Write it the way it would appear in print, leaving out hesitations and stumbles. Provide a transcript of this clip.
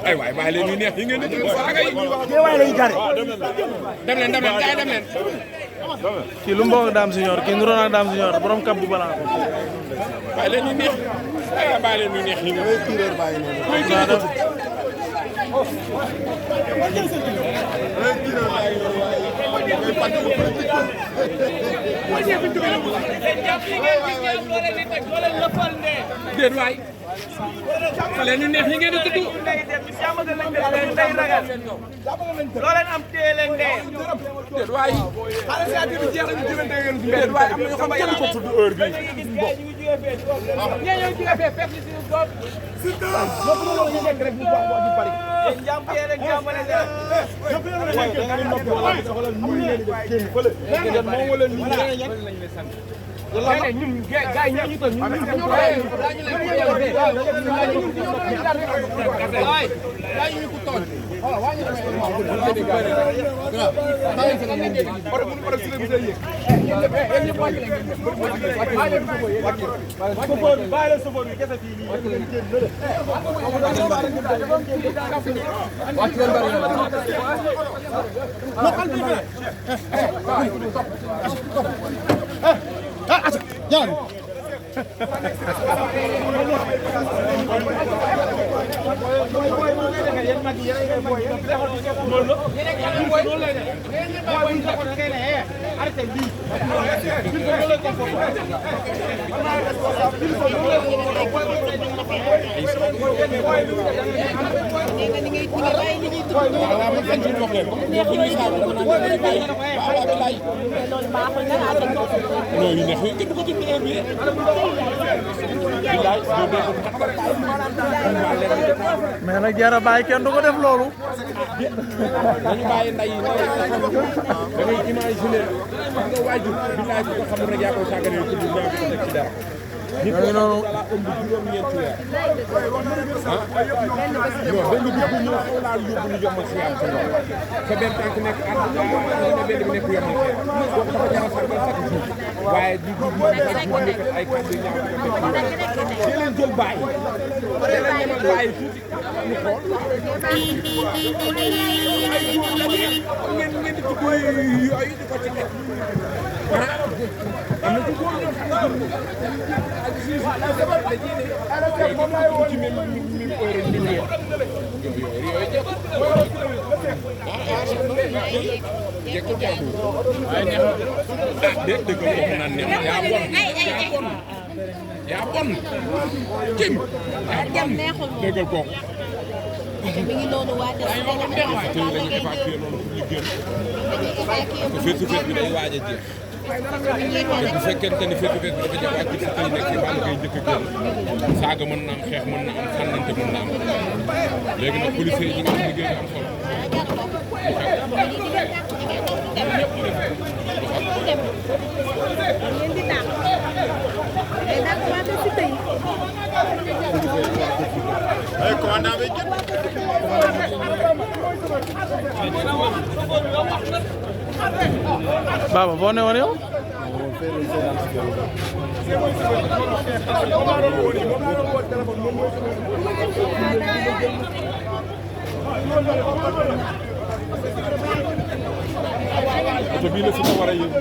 ay waay bàyyi leen ñu neex yi ngeen di dem leen kii lu mbokk Dame Junior kii nuroo na Dame Junior borom kab bu balaa bàyyi leen ñu neex bàyyi leen ñu neex yi ngeen déet waay xale ñu neex yi ngeen di tudd loo leen am téye leen dee. déet waay déet waay am na ñoo xam kenn ko tudd heure bi mais nag jara bàyyi kenn du ko def loolu dañu bàyyi nday yi da ngay imaginer nga waajur billaay ko xamul rek yaa koy sàggane ko du ñaan ko teg ci dara nit ko noonu la ëmb juróom-ñeenti weer non benn bi bu ñëw xaw laa yóbbu ñu yombal si yàlla sa lool sa benn tànk nekk ànd nga benn bi nekk yombal si yàlla kooku dafa jar a sargal chaque jour waaye di ay kàddu yu ñaaw ko teg ci leen jël bàyyi leen ñemal bàyyi tuuti ñu xool ngeen di tudd yooyu di ko ci teg am na ci góor ñoo xam ne ak ci même heure ñu yooyu jekk jekk waaye neex ah dëgg ko naan neex yaa bon kim yaa bon dëggal kooku mi ngi noonu waa des tey lañu évacuer noonu pour ñu génn parce que féetu bi day waaj a jeex te bu fekkente ni féetu bi dafa jeex ak ci tey nekk ci Balla Gaye njëkk a génn saaga mën na am xeex mën na am sànnante mën na am léegi nag policiers yi ñu ngi liggéey am solo ay commandant bi Baba boo ne woon yow oto bii la fi ma war a yëngu